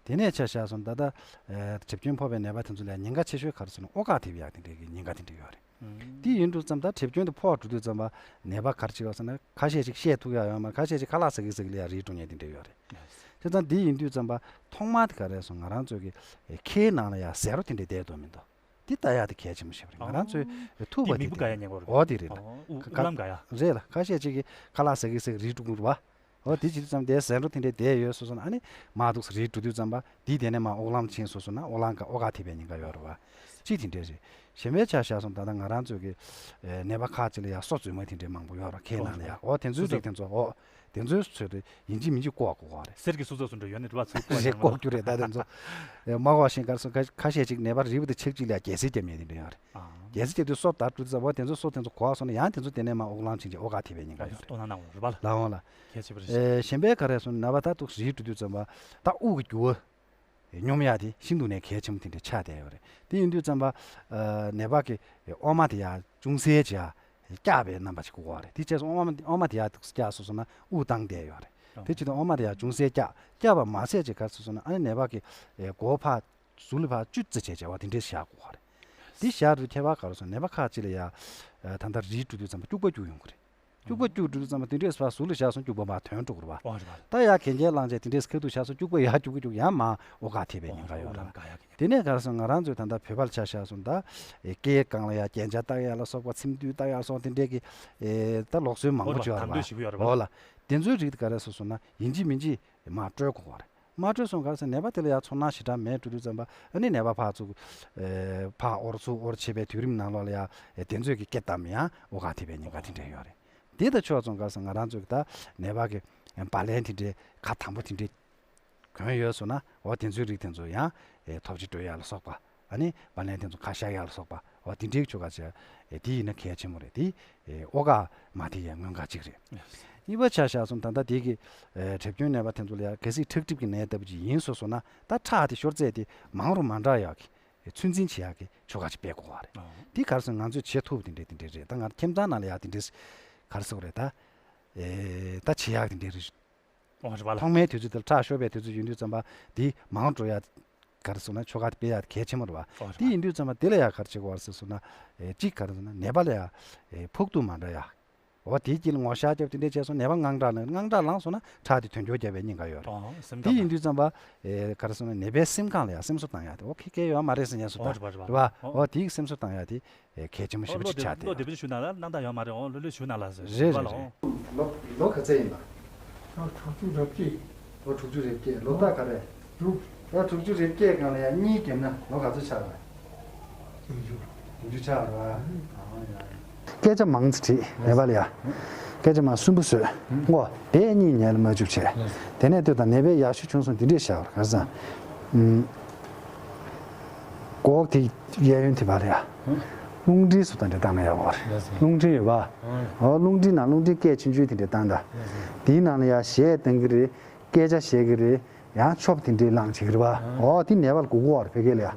དེ་ནས་ཆ་བཞག་སོང་ད་ལྟ་ཨེ་གྲིབ་སྐྱོན་ཕོག་པའི་ནད་པ་དེ་ཚོ་ལ་ཉེན་ཁ་ཆེ་ཤོས་ག་རེ་ཟེར་ན་འོ་སྐག་ཐེབས་ཡག་དེ་འདྲའི་གི་ཉེན་ཁ་དེ་འདྲ་ཡོད་རེད། དེ་ཡིན་དུས་ཙམ་ད་གྲིབ་སྐྱོན་དེ་ཕོག་འགྲོ་དུས་ཙམ་པ་ནད་པ་ག་རེ་བྱེད་ཀྱི་ཡོད་ཟེར་ན། ཁ་ཤས་ཅིག་བཤད་ཐུབ་ཡག་ཡོད་མ་རེད། ཁ་ཤས་ཅིག་ཁ་ལག་ཟ་གི་ཟ་གི་ལ་ཡ་རིལ་འགྲོ་མཁན་དེ་འདྲ་ཡོད་རེད། བྱས་ཙང་དེ་ཡིན་དུས་ཙམ་པ་ཐོག་མ་དེ་ག་རེ་སོང་། ང་རང་ཚོ་གི་ཨེ་ཁའི་ནང་ལ་ཡ་ཟད་འགྲོ་དེ་འདྲ་བསྡད་འདུག་མི་འདུག་དེ་ལྟ་ཡག་དེ་གལ་ཆེན་པོ་ཞིག་རེད། ང་རང་ཚོས་ཨེ་ཐུག་པ་དེ་མིག་དཔེ་དགའ་ཡག་ཉེན་ཁ་རེད། འོ་དེ་རེད། ཨོ་དབུ་ཁ་ལམ་དགའ་ཡག་རེད་ལ། ཁ་ཤས་ཅིག་གིས་ཁ་ལག་ཟ་གི་ཟ་གི་རིལ་འགྲོ་གི་རེད་བ། འོ་དེ་བྱེད་དུས་ཙམ་དེ་ཟད་འགྲོ་དེ་འདྲ་བསྡད་ཡོད་སོང་སོང་ན། ཨ་ནི་མར་འདུག་སེ་རིལ་འགྲོ་དུས་ཙམ་པ་དེ་དེ་ནས་མར་དབུགས་ལམ་ཕྱིན་སོང་སོང་ན་དབུགས་ལམ་ག་འོ་སྐག་ཐེབས་པའི་ཉེན་ཁ་ཡོད་རེད་བ། གཅིག་དེ་འདྲ་རེད། གཞན་པའི་ཆ་བཞག་སོང་ད་ལྟ་ང་རང་ཚོ་གི་ཨེ་ནད་པ་ཁག་ཅིག་ལ་ཡང་སོ་རྫུན་མ་དེ་འདྲའི་མང་པོ་ཡོད་རེད་ཁའི་ནང་ལ་ཡ། འོ་དེ་ཚོའི་རིགས་དེ་ཚོ། འོ་དེ་ཚོའི་ཚོད་དུ་ཡིན་གཅིག་མིན་གཅིག་ལྐོག་དགོས་རེད། གསེར་གྱི་སོ་རྫུན་འདྲ་ཡོད་ནི་རེད་བ། ཚུར་ལྐོག་རེད། ལྐོག་རྒྱུ་རེད། ད་དེ་ཚོ་ཨེ་མ་ལྐོག་བཞིན་ག་རེ་སོང་། ཁ་ཁ་ཤས་ཅིག་ནད་པ་རིལ་བུ་དེ་ཆག་ཅིག་ལ་ཡ་རྒྱལ་སྲིད་རྒྱབ་མཁན་དེ་འདྲ་ཡོད་རེད། ཨ། རྒྱལ་སྲིད་རྒྱབ་དུས་སོ་དར་འགྲོ་དུས་ཙམ་པ་དེ་ཚོ་སོ་དེ་ཚོ་གོ་བ་སོང་ན་ཡང་དེ་ཚོ་དེ་ནས་མར་དབུགས་ལམ་ཕྱིན་བྱས་འོ་སྐག་ཐེབས་པའི་ཉེན་ཁ་ཡོད་རེད། ལྟོ་སྣང་གནང་དགོས་རེད་བ་ལ། ལའང་ལ། གལ་ཆེ་པོ་རེད་ཤག་ཨེ་གཞན་པའི་ག་རེ་སོང་ནད་པ་ད་འདུག་སེ་རིལ་འགྲོ་དུས་ཙམ་པ་ད་དབུགས་ཀྱི་རྒྱུ་བ་སྙོམས་ཡག་དེ་ཤིན་ཏུ་ནས་གལ་ཆེན་པོ་དེ་འདྲ་ཆགས་བསྡད་ཡོད་རེད། དེ་ཡིན་དུས་ཙམ་པ་ཨ་ནད་པ་གི་ཨོ་མ་དེ་ཡར་ཅུང་ཟད་ཅིག་ཡར་བཀྱག་པའི་རྣམ་པ་ཞིག་དགོས་པ་རེད། དེ་བྱས་སོང་ཨོ་མ་ཨོ་མ་དེ་ཡར་འདུག་སེ་བཀྱག་སོང་སོང་ན་དབུགས་བཏང་བསྡད་ཡོད་རེད། དེ་བྱེད་དུས་ཨོ་མ་དེ་ཡར་ཅུང་ཟད་བཀྱག་བཀྱག་པ་མ་ཟད་ཅིག་ག་རེ་སོང་སོང་ན། ཨ་ནི་ནད་པ་གི་ཨེ་མགོ་བོ་ཕར་ཟུར་ལ་ཕར་གཅུ་ཙམ་བྱས་བྱས་པ་དེ་འདྲས་བཞག་དགོས་པ་རེད། དེ་བཞག་དུས་ཁྱད་པར་ག་རེ་སོང་། ནད་པ་ཁག་ཅིག་ལ་ཡ་ཨེ་ད་ལྟ་རིལ་འགྲོ་དུས་ཙམ་པ་སྐྱུག་པ་སྐྱུག་ཡོང་གི་རེད། སྐྱུག་པ་སྐྱུག་འགྲོ་དུས་ཙམ་པ་དེ་འདྲས་ཕར་ཟུར་ལ་བཞག་སོང་སྐྱུག་པ་མར་ཐོན་འགྲོ་གི་རེད་བ། ཨོ་རེད་བ། ད་ཡར་གན་རྐྱལ་བླངས་བྱས་དེ་འདྲས་ཁ་ཐུག་བཞག་སོང་སྐྱུག་པ་ཡར་སྐྱུག་གི་སྐྱུག་ཡར་མར་འོ་སྐག་ཐེབས་པའི་ཉེན་ཁ་ཡོད་རེད། དེ་ནས་ག་རེ་སོང་ང་རང་ཚོས་ད་ལྟ་བོད་པ་ལ་ཆ་བཞག་སོང་ད་ཨེ་སྐེའི་སྒང་ལ་ཡ་རྒྱན་ཆ་བཏགས་ཡག་ལ་སོགས་པ། ཚེམ་མདུད་བཏགས་ཡག་ལ་སོགས་དེ་འདྲས་ཀྱི་ཨེ་ད་ལུགས་སྲོལ་མང་པོ་ཅིག་ཡོད་རེད་བ། ཨོ་ལ། དེ་ཚོའི་རིགས་དེ་ག་རེ་སོང་སོང་ན་ཡིན་གཅིག་མིན་གཅིག་མར་སྤྲོད་དགོས་པ་རེད། མ་སྤྲོད་སོང་ག་རེ་ཟེར་ནད་པ་དེ་ལ་ཡང་ཚོར་སྣང་ཞེ་དྲག་མེད་འགྲོ་དུས་ཙམ་པ་ཨ་ནི་ནད་པ་ཕར་ཚུར་ཨེ་ཕར་དབོར་ཚུར་དབོར་བྱེད་པའི་དུས་རིམ་ནང་ལོགས་ལ་ཡང་ཨེ་དེ་ཚོས་ཀྱི་སྐད་བཏང་ཡང་འོ་སྐག་ཐེབས་པའི་ཉེན་ཁ་དེ་འདྲ་ཡོད་རེད། དེ་དང་ཕྱོགས་མཚུངས་ག་རེ་ཟེར་ང་རང་ཚོས་ཀྱི་ད་ནད་པ་གི་བར་ལན་དེ་འདྲའི་ཁ་དམ་པོ་དེ་འདྲའི་གོན་ཡོད་སོང་ན་འོ་དེ་ཚོའི་རིགས་དེ་ཚོ་ཡང་ཨེ་ཐོབ་ཆ་སྤྲོད་ཡག་ལ་སོགས་པ། ཨ་ནི་བར་ལན་དེ་ཚོ་ཁ་བཞག་ཡག་ལ་སོགས་པ། འོ་དེ་འདྲའི་ཆོ་ག་བྱས་ཨེ་དེ་ཡིན་ན་གལ་ཆེན་པོ་རེད། དེ་ཨེ་འོ་སྐག་མ་དེ་ཡང་སྔོན་འགོག་གཅིག་རེད། གཉིས་པ་ཆ་བཞག་སོང་ད་ལྟ་དེ་གི་ཨེ་གྲིབ་སྐྱོན་ནད་པ་དེ་ཚོ་ལ་ཡང་གལ་སྲིད་ཁྲག་གྲིབ་ཀྱི་ནད་ལྟ་བུ་ཅིག་ཡིན་སོང་སོང་ན་ད་ཁྲག་དེ་ཤོར་ཚད་དེ་མང་རུ་མ་འདྲ་ཡག་གི་ཨེ་ཚོད་འཛིན་བྱེད་ཡག་གི་ཆོ་ག་ཅིག་སྤེལ་དགོས་པ་རེད། ཨོ། དེ་ག་རེ་ཟེར་ང་ཚོས་བྱེད་ཐུབ་དེ་འདྲས་དེ་འདྲས་རེད། ད་ང་ཁྱིམ་ཚང་ནང་ལ་ཡང་དེ་འདྲས་ག་རེ་ཟེར་དགོས་རེད། ད་ཨེ་ད་བྱེད་ཡག་དེ་འདྲས་རེད། ཨོ་རེད་པ་ལ། ཐོག་མའི་དུས་ཚོད་དེ་ཁྲག་ཤོར་བའི་དུས་ཚོད་ཡིན་དུས་ཙམ་པ་དེ་མང་འགྲོ་ཡ་ག་རེ་ཟེར་ན་ཆོ་ག་དེ་སྤེལ་ཡ་གལ་ཆེན་པོ་རེད་པ། ཨོ་རེད་པ། དེ་ཡིན་དུས་ཙམ་པ་དེ་ལ་ཡ་ག་རེ་བྱེད་དགོས་རེད་ཟེར་སོང་ན་ཨེ་གཅིག་ག་རེ་ཟེར་ན་ནད་པ་ལ་ཡ་ཨེ་ཕོག་ཐུག་མ་འདྲ་ཡ། འོ་དེའི་དཀྱིལ་ལ་ངོ་ཤ་བརྒྱབ་དེ་འདྲས་བྱས་སོང་། ནད་པ་དངངས་སྐྲག་ལངས། དངངས་སྐྲག་ལངས་སོང་ན་ཁྲག་དེ་དོན་འཁྱོལ་རྒྱག་པའི་ཉེན་ཁ་ཡོད་རེད། ཨོ་སེམས་དེ་ཁམས་ཡིན་དུས་ཙམ་པ། ཨེ་ག་རེ་ཟེར་ན་ནད་པའི་སེམས་ཁམས་ལ་ཡང་སེམས་གསོ་བཏང་ཡག་དེ། འོ་ཁེ་ཁེ་ཡོད་མ་རེད་ཟེར་ཉན་སོང་། ཨོ་ད་རེད་པ་རེད་པ། རེད་པ། ཨོ་ཨོ་དེའི་སེམས་གསོ་བཏང་ཡག་དེ། ཨེ་གལ་ཆེན་པོ་ཞེ་པོ་ཅིག་ཆགས་བསྡད་ཡོད། བློ་བདེ་པོ་ཞུ་ན་ལ་སྣང་དག་ཡོད་མ་རེད། འོ་ལྷོད་ལྷོད་ཞུ་ན་ལ་ཟེར། རེད་རེད་རེད། ལོ་ལོ་ག་ཚད་ཡིན་པ། ལོ་དྲུག་ཅུ་རེ་བརྒྱད། ལོ་དྲུག་ཅུ་རེ་བརྒྱད། ལོ་ཟླ་ག་རེ། དྲུག་ལོ་དྲུག་ཅུ་རེ་བརྒྱད་སྒང་ལ་ཡང་གཉིས་བརྒྱབ་ན་ལོ་ག་ཚོད་ཆགས་པ། བདུན་ཅུ། བདུན་ཅུ་ཆགས་རེད་པ། ཨང་ཡ། སྐད་ཆ་མང་ཙམ་དྲིས་ནད་པ་ལ་ཡ། སྐད་ཆ་མང་གསུམ་པོ་བཟོས། ཨང་། ཨོ་དེ་གཉིས་ཉལ་ལ་མ་བཅུག་བྱས། དེ་ནས་ལྟོས་དང་ནད་པའི་ཡག་ཤོས་བྱུང་སོང་འདི་འདྲས་བཞག་པ་རེད། ག་རེ་ཟེར་ན། ཨང་། སྒོག་དེ་གཡས་གཡོན་དེ་བ་ལ་ཡ། རླུང་འཕྲིན་སུ་དང་འདྲ་བཏང་ན་ཡག་པོ་རེད། རླུང་འཕྲིན་ཡོད་པ། ཨོ་རླུང་འཕྲིན་ནང་རླུང་འཕྲིན་སྐད་ཆུང་ཆུང་དེ་འདྲ་བཏང་དང་། དེའི་ནང་ལ་ཡ་གཞས་བཏང་གི་རེད། སྐད་ཆ་བཤད་ཀྱི་རེད། ཡང་ཆོབ་དེ་འདྲའི་ལངས་བྱེད་ཀྱི་རེད་པ། ཨོ་དེ་ནད་པ་ལ་དགོས་ཀྱི་ཡོད་རེད་ཕ་གི་ལ་ཡ།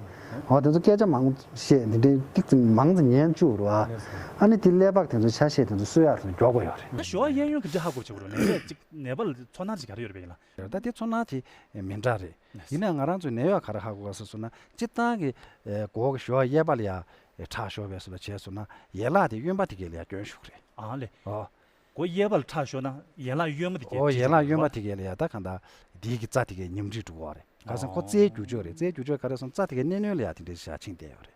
ཨོ་དེ་ཚོ་སྐད་ཆ་མང་བཤད་དེ་འདྲའི་ཏིག་ཙམ་མང་ཙམ་ཉན་བཅུག་རེད་པ། ཨ་ནི་དེ་ཀླད་པ་དེ་ཚོ་ཆ་ཤས་དེ་ཚོ་གསོ་ཡག་དེ་ཚོ་མགྱོགས་པ་ཡོད་རེད། ད་ཞོ་གཡས་གཡོན་གྱི་འདྲ་ཧ་གོ་བྱེད་དགོས་རེད། ནད་པས་ཅིག་ནད་པ་ལ་ཚོར་སྣང་ཅིག་ག་རེ་ཡོད་རེད་པ་ཡིན་ལ། ད་དེ་ཚོར་སྣང་དེ་མི་འདྲ་རེད། ཡིན་ནའང་ང་རང་ཚོའི་ནད་གཡོག་ག་རེ་ཧ་གོ་ག་ཟེར་སོང་ན། སྤྱིར་བཏང་གི་སྒོ་གི་ཞོ་གཡས་པ་ལ་ཡ་ཁྲག་ཤོར་བས་སོ་ལ་བྱས་སོང་ན་ཡན་ལག་དེ་གཡོན་པ་དེ་གས་ལ་ཡ་སྐྱོན་ཞུགས་རེད། ཨ་ལེ། ཨོ། སྒོ་གཡས་པ་ལ་ཁྲག་ཤོར་ན་ཡན་ལག་གཡོན་མ་དེ་གས་ཨོ་ཡན་ལག་གཡོན་པ་དེ་གས་ལ་ཡ་ད་གང་ལྟར་དེའི་གི་རྩ་དེ་གས་ཉམས་རིགས་འགྲོ་གི་ཡོད་རེད། ག་ཟེར་ན་ཁོ་རྩའི་རྒྱུ་ཆོག་རེད། རྩའི་རྒྱུ་ཆོག་ག་རེ་སོང་རྩ་དེ་གས་གནས་སྣོད་ལ་ཡ་དེ་འདྲའི་ཞག་ཕྱིན་བསྡད་ཡོད་རེད།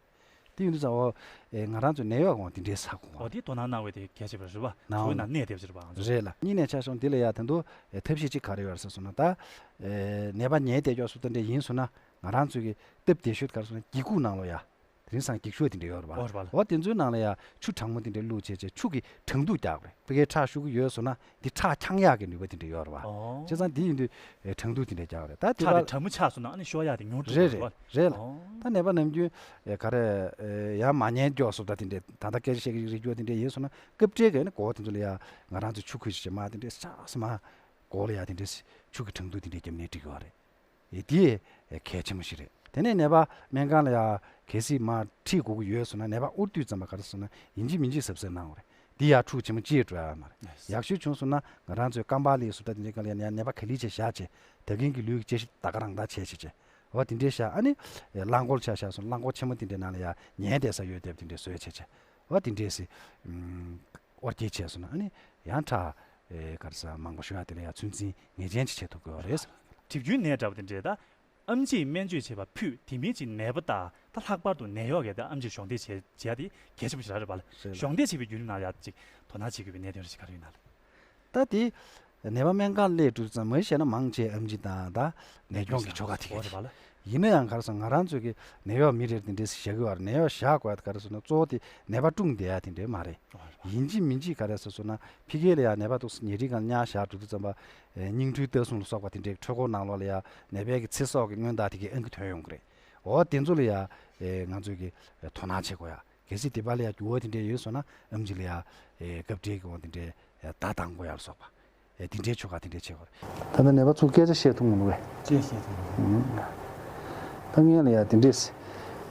དེ་ཡིན་དུས་ཙང་ཨོ། ཨེ་ང་རང་ཚོའི་ནད་གཡོག་གོང་དེ་འདྲའི་ས་གོ་ཨོ་དེ་དོ་སྣང་གནང་བའི་དེ་གལ་ཆེ་བ་རེད་པ། ནའོ་ཇོ་བོའི་ནང་གནས་བསྡད་པ་ཅིག་རེད་པ་ང་ཚོ། རེད་ལ། གཉིས་ནས་ཆ་བཞག་འདི་ལ་ཡ་ད་དུང་ཨེ་ཐབས་ཤེས་གཅིག་ག་རེ་ཡོད་རེད་ཟེར་སོང་ན་ད། ཨེ་ནད་པ་ཉལ་བསྡད་ཀྱོག་སུ་ད་འདྲ་ཡིན་སོང་ན་ང་རང་ཚོའི་གི་སྟབས་བདེ་ཤོས་ག་རེ་སོང་ན་སྒྱིད་ཁུག་ནང་ལོགས་ཡ། དེང་སང་སྒྱིད་ཤོག་དེ་འདྲ་ཡོད་རེད་པ། ཨོ་རེད་པ་ལ། ཨོ་དེ་ཚོའི་ནང་ལ་ཡ་ཆུ་གྲང་མོ་དེ་འདྲ་བླུགས་བྱས་བྱས་ཆུ་གི་གྲང་འདུག་རྒྱག་པ་རེད། ཕ་གིའི་ཁྲག་ཤུགས་ཀྱི་ཡོད་སོང་ན་འདི་ཁྲག་འཁྱང་ཡག་གི་ནུས་པ་དེ་འདྲ་ཡོད་རེད་པ། ཨོ། བྱས་ཙང་འདི་ཡིན་དུས་ཨེ་གྲང་འདུག་དེ་འདྲ་རྒྱག་པ་རེད། ད་དེ་ཁྲག་བ་དེ་གྲང་མོ་ཆགས་སོང་ན་ཨ་ནི་ཤོར་ཡག་དེ་ཉུང་འགྲོ་རེད་རེད་པ། རེད་ལ། ཨོ། ད་ནད་པ་ནམ་རྒྱུན་ཨེ་ག་རེ་ཨེ་ཡང་མ་ཉལ་ཀྱོག་སུ་ད་དེ་འདྲ་ད་ལྟ་སྐད་ཆ་བཤད་ཀྱི་རིགས་ཀྱོག་དེ་འདྲ་ཡིན་སོང་ན་སྐབས་འཕྲལ་གི་ཨ་ནི་སྒོ་དེ་ཚོ་ལ་ཡ་ང་རང་ཚོ་ཆུ་ཁུ་ཞིག་བྱས་མ་དེ་འདྲ་ཆགས་སོང་མ་སྒོ་ལ་ཡ་དེ་འདྲ་ཆུ་གི་གྲང་འདུག་དེ་འདྲ་བརྒྱབ་ནས་འགྲིག་གི་ཡོད་རེད། ཨེ་དེ་གལ་ཆེན་པོ་ཞིག་རེད། དེ་ནས་ནད་པ་སྨན་ཁང་ལ་ཡ་གལ་སྲིད་མར་ཁྲིད་དགོས་ཀྱི་ཡོད་སོང་ན་ནད་པ་དབུར་དུས་ཙམ་པ་ག་རེ་སོང་ན་ཡིན་གཅིག་མིན་གཅིག་གཟབ་གཟབ་གནང་དགོས་རེད། འདི་ཡ་འཁྲུག་ཆེན་པོ་ཅིག་འགྲོ་ཡ་མ་རེད། ཡག་ཤོས་བྱུང་སོང་ན་ང་རང་ཚོའི་རྐང་པ་ལ་སུ་ད་དེ་འདྲའི་སྒང་ལ་ཡ་ནད་པ་ག་ལེར་བྱས་བཞག་བྱས་ད་གིན་གྱི་ལུས་ཀྱི་དཔྱད་ཞིབ་ད་ག་རང་ད་བྱས་བྱས་བྱས་འོ་དེ་འདྲའི་བཞག་ཨ་ནི་རླངས་འཁོར་ཆ་བཞག་སོང་རླངས་འཁོར་ཆེན་མོ་དེ་འདྲའི་ནང་ལ་ཡ་ཉལ་བསྡད་ས་ཡོད་བསྡད་པ་དེ་འདྲའི་བཟོས་བྱས་བྱས་འོ་དེ་འདྲའི་སི་ཨུམ། དབོར་སྐྱེལ་བྱས་སོང་ན་ཨ་ནི་ཡང་ཁྲག་ཨེ་ག་རེ་ཟ་མང་པོ་ཞུ་ཡག་དེ་ལ་ཡང་ཚོད་འཛིན་ངེས་ཅན་ཅིག་བྱེད་ཐུབ་ཀྱི་ཡོད་རེད། གྲིབ་སྐྱོན་ནད་འདྲ་བ་དེ་འདྲས་ད་ཨེམ་ཆིས་སྨན་བཅོས་བྱས་པ་ཕུད་དེ་མིན་གྱི་ནད་པ་དང་ད་ལྷག་པར་དུ་ནད་གཡོག་གིས་ད་ཨེམ་ཆིར་གཞོགས་འདེགས་བྱས་བྱས་ཏེ་གལ་ཆེན་པོ་ཞིག་རག་རེད་པ་ལ། རེད་ལ། གཞོགས་འདེགས་བྱེད་པའི་བརྒྱུད་རིམ་ནང་ཡང་ཅིག་དོ་སྣང་བྱེད་དགོས་པའི་གནད་དོན་རེ་ཞིག་ག་རེ་ཡོད་ན་ལ། ད་དེ་ནད་པ་སྨན་ཁང་སླེབས་དུས་ཙམ་མ་གཞི་བཤད་ན་མང་ཆེ་ཨེམ་ཆི་དང་ད་ནད་སྐྱོང་གི་ཆོ་ག་དེ་ག་རེད་པ་ལ། ཡིན་ན་ཡང་ག་རེ་ཟེར་ང་རང་ཚོ་གི་ནད་གཡོག་མི་རེར་དེ་འདྲས་བཞག་གི་ཡོད་རེད། ནད་གཡོག་བཞག་དགོས་ཡ་དེ་ག་རེ་ཟེར་ན་གཙོ་བོ་དེ་ནད་པ་བཀྲུངས་བསྡད་ཡ་དེ་འདྲས་མ་རེད། ཡིན་གཅིག་མིན་གཅིག་ག་རེ་ཟེར་སོང་ན་ཕ་གི་ལ་ཡ་ནད་པ་འདུག་ཉལ་ཁྲིའི་སྒང་ཉལ་བཞག་འགྲོ་དུས་ཙམ་པ་ཨེ་སྙིང་འཕྲུལ་ལྟ་སྲུང་ལ་སོགས་པ་དེ་འདྲའི་འཕྲུལ་འཁོར་ནང་ལོགས་ལ་ཡ་ནད་པའི་གི་ཚེ་སྲོག་གི་སྔོན་བརྡ་དེ་གའི་ཨང་ཀི་ཐོན་ཡོང་གི་རེད། འོ་དེ་ཚོ་ལ་ཡ་ཨེ་ང་ཚོས་གི་ཨེ་དོ་སྣང་བྱེད་དགོས་ཡ། གལ་སྲིད་དེ་པ་ལ་ཡ་འགྱུར་བ་དེ་འདྲས་ཡོད་སོང་ན་ཨེམ་ཆི་ལ་ཡ་ཨེ་སྐབས་འཕྲལ་གི་འོ་དེ་འདྲས་ཨེ་བརྡ་བཏང་དགོས་ཡ་ལ་སོགས་པ། ཨེ་དེ་འདྲའི་ཆོ་ག་དེ་འདྲའི་བྱེད་དགོས་རེད། ད་ལྟ་ནད་པ་ཚོ་སྐད་ཆ་བཤད་ཐུབ་མི་འདུག་གས། སྐད་བཤད་ཐུབ་མི་འདུག་ད་ངས་ལ་ཡ་དེ་འདྲས་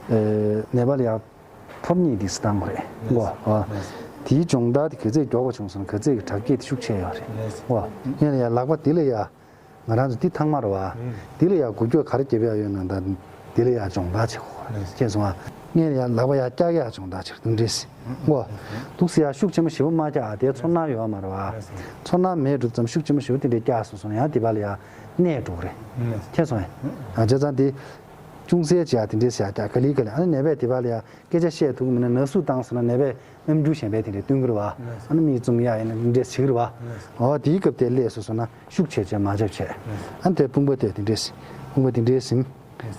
ཨེ་ནད་པ་ལ་ཡ་ཕོར་གཉིས་དེ་བཏང་དགོས་རེད་གོ། ཨ་དེའི་སྦྱོང་བརྡར་དེ་ག་ཚད་མགྱོགས་པ་བྱུང་སོང་ན་ག་ཚད་ཀྱི་དྲག་སྐྱེད་དེ་ཤུགས་ཆེ་ཡོད་རེད་གོ། ངས་ལ་ཡ་ལག་པ་དེ་ལ་ཡ་ང་རང་ཚོ་འདི་ཐང་མ་རེད་བ། འདི་ལ་ཡ་འགུལ་སྐྱོད་ག་རེ་བརྒྱབ་ཡ་ཡོད་ན་ད་འདི་ལ་ཡ་སྦྱོང་བརྡར་བྱེད་དགོས་རེད་ཁྱེད་སོང་ཨ། ངས་ལ་ཡ་ལག་པ་ཡ་བཀྱག་ཡ་སྦྱོང་བརྡར་བྱེད་རེད་འདུག་སེ། འོ། འདུག་སེ་ཡ་ཤུགས་ཆེན་པོ་ཞེ་པོ་མ་བཀྱག་ཨ་དེ་ཚོར་སྣང་ཡོད་མ་རེད་བ། ཚོར་སྣང་མེད་འགྲོ་ཙམ་ཤུགས་ཆེན་པོ་ཞེ་པོ་དེ་འདྲས་བཀྱག་སོང་སོང་ན་ཡང་དེ་པ་ལ་ཡ་གནས་འགྲོ་གི་རེད། ཁྱེད་སོང་ཨ། བྱས་ཙང་དེ། ཅུང་ཟད་ཅིག་ཡ་དེ་འདྲས་སེ་ཡ་བཀྱག་ག་ལེ་ག་ལེ་ཨ་ནི་ནད་པས་དེ་པ་ལ་ཡ་སྐད་ཆ་བཤད་ཐུབ་ཀྱི་མིན་ན་ན་ཟུག་བཏང་སོང་ན་ནད་པས་རྣམ་འགྱུར་གཞན་པའི་དེ་འདྲས་སྟོན་གྱི་རེད་བ། ཨ་ནི་མིག་བཙུམ་ཡ་ཡིན་ན་འདི་འདྲས་བྱེད་ཀྱི་རེད་བ། འོ་དེའི་སྐབས་དེ་སླེབས་སོང་སོང་ན་ཤུགས་ཆེ་ཆེ་མ་བརྒྱབ་བྱས། ཨ་ནི་དེ་དཔུང་པ་དེ་དེ་འདྲས། དཔུང་པ་དེ་འདྲས་ཟིན།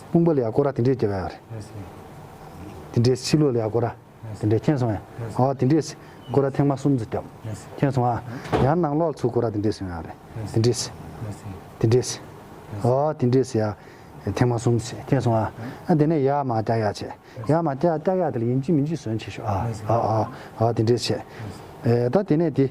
དཔུང་པ་ལ་ཡ་སྐོར་ར་དེ་འདྲས་རྒྱབ་ཡ་རེད། དེ་འདྲས་ཕྱི་ལོགས་ལ་ཡ་སྐོར་ར། དེ་འདྲས་མཁྱེན་སོང་ཡ། ཨོ་དེ་འདྲས། སྐོར་ར་ཐེངས་མ་གསུམ་ཙམ་རྒྱབ། མཁྱེན་སོང་ཨ། ཡང་ནང་ལོགས་ཚུར་སྐོར་ར་དེ་འདྲས་སོང་ཡ་རེད། དེ་འདྲས། དེ་འདྲས། ཨོ་དེ་འདྲས་ཡ། ཐེངས་མ་གསུམ་ཙམ་མཁྱེན་སོང་ཨ། ཨ་དེ་ནས་ཡར་མར་བཀྱག་ཡ་བྱས། ཡར་མར་བཀྱག་བཀྱག་ཡ་དེ་ལ་ཡིན་གཅིག་མིན་གཅིག་ཟོན་བྱེད་ཤོག་ཨ། ཨ་ཨ་ཨ་དེ་འདྲས་བྱས། ཨེ་ད་དེ་ནས་དེ།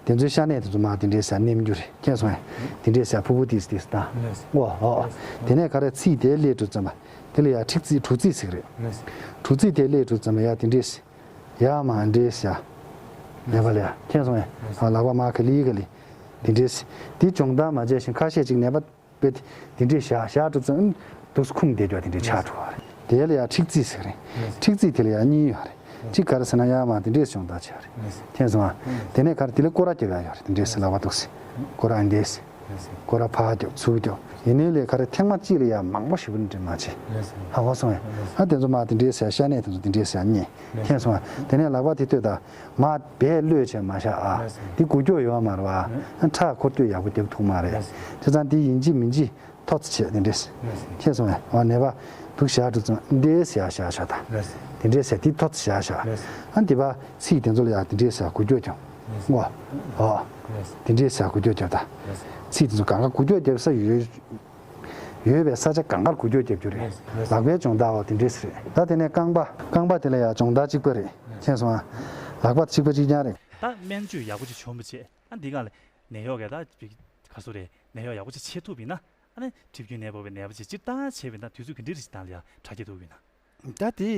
དེ་ཚོའི་ཤ་གནད་དེ་ཚོ་མར་དེ་འདྲའི་ས་མནན་རྒྱུ་རེད་མཁྱེན་སོང་ངས། དེ་འདྲའི་ས་ཕུ་བུ་ཏིས་ཏིས་དང་། ཨོ་ཨོ་ཨོ། དེ་ནས་ག་རེ་ཚིག་དེ་སླེབས་འགྲོ་ཙམ་པ། དེ་ལ་ཡ་ཁྲིག་ཚིག་གྲུ་ཚིག་ཟེར་གི་རེད། གྲུ་ཚིག་དེ་སླེབས་འགྲོ་ཙམ་པ་ཡ་དེ་འདྲའི་ས། ཡ་མ་འདྲའི་ས། ནད་པ་ལ་ཡ་མཁྱེན་སོང་ངས། ཨ་ལག་པ་མ་ག་ལི་ག་ལི། དེ་འདྲའི་ས། དེ་སྦྱོང་བརྡར་མ་བྱས་ཤིང་ཁ་ཤས་ཅིག་ནད་པ། པས་དེ་འདྲའི་བཞག་བཞག་འགྲོ་ཙང་དུས་ཁུངས་བསྡད་རྒྱུ་དེ་འདྲའི་ཆགས་འགྲོ་བ་རེད། དེ་ལ་ཡང་ཁྲིག་རྩིས་ཟེར་རེད། ཁྲིག་རྩིས་དེ་ལ་ཡང་གཉིས་ཡོད་རེད། གཅིག་ག་རེ་ཟེར་ན་ཡར་མར་དེ་འདྲས་སྦྱོང་བརྡར་བྱས་རེད། མཁྱེན་སོང་ཨ། དེ་ནས་ག་རེ་དེ་ལ་སྐོར་ར་རྒྱབ་ཡ་ཡོད་རེད། དེ་འདྲས་ཟེར་ལག་པ་འདུག་སེ། སྐོར་ར་འདྲས་ཟེར། སྐོར་ར་ཕར་རྒྱབ་ཚུར་རྒྱབ། ཡིན་ནའི་ལས་ག་རེ་ཐེངས་མ་གཅིག་ལ་ཡ་མང་པོ་ཞེ་པོ་འདྲ་མ་བྱེད། ཧ་གོ་སོང་ཨ། ཨ་དེ་ཚོ་མར་དེ་འདྲས་ཟེར། ཤ་གནད་དེ་ཚོ་དེ་འདྲས་ཟེར་རྙེད། མཁྱེན་སོང་ཨ། དེ་ནས་ལག་པ་དེ་ལྟོས་དང་། མར་རྦད་གློད་བྱས་མ་བཞག་ཨ། དེ་འགུལ་སྐྱོད་ཡོད་མ་རེད་བ། ཨ་ཁྲག་འཁོར་སྐྱོད་ཡག་པོ་རྒྱབ་ཐུབ་མ་རེད། བྱས་ཙང་དེ་ཡིན་གཅིག་མིན་གཅིག་ཐོ་ཙམ་བྱས་དེ་འདྲས། མཁྱེན་སོང་ངས། འོ་ནད་པ་དུག་བཞག་འགྲོ་ཙང་འདྲས་ཟེར་ཡ་བཞག་ཆོག་ད། དེ་འདྲས་ཟེར་དེ་ཐོ་ཙམ་བཞག་བཞག་ཨ་འདི་པ་ཚིགས་དེ་ཚོ་ལ་ཡ་དེ་འདྲས་ཟེར་འགུལ་སྐྱོད་ཀྱང་། ངོ་། འོ། དེ་འདྲས་ཟེར་འགུལ་སྐྱོད་རྒྱབ་ད། ཚིགས་དེ་ཚོ་གང་ག་འགུལ་སྐྱོད་རྒྱབ་ས་ཡོད། ཡོད་པའི་ས་ཆ་གང་གར་འགུལ་སྐྱོད་རྒྱབ་རྒྱུ་རེད། ལག་པའི་སྦྱོང་བརྡར་འོ་དེ་འདྲས་རེད། ད་དེ་ནས་རྐང་པ། རྐང་པ་དེ་ལ་ཡ་སྦྱོང་བརྡར་གཅིག་པ་རེད། མཁྱེན་སོང་ཨ། ལག་པ་གཅིག་པ་གཅིག་རྐྱང་རེད། ད་སྨན་བཅོས་ཡག་པོ་ཅིག་བྱུང་བ་བྱས། ཨ་འདི་ག་ལ་ནད་གཡོག་གི་ད་ག་སུ་རེད། ནད་གཡོག་ཡག་པོ་ཅིག་བྱེད་ཐུབ་ཡིན་ན། ཨ་ནི་གྲིབ་སྐྱོན་ནད་ཕོག་པའི་ནད་པ་ཅིག་སྤྱིར་བཏང་བྱས་པ་ཡིན་ན་དུས་ཚོད་ག་འདྲ་ཞིག་བཏང་ལ་ཡ་དྲག་སྐྱེད་ཐུབ་ཡིན་ན། ད་དེ་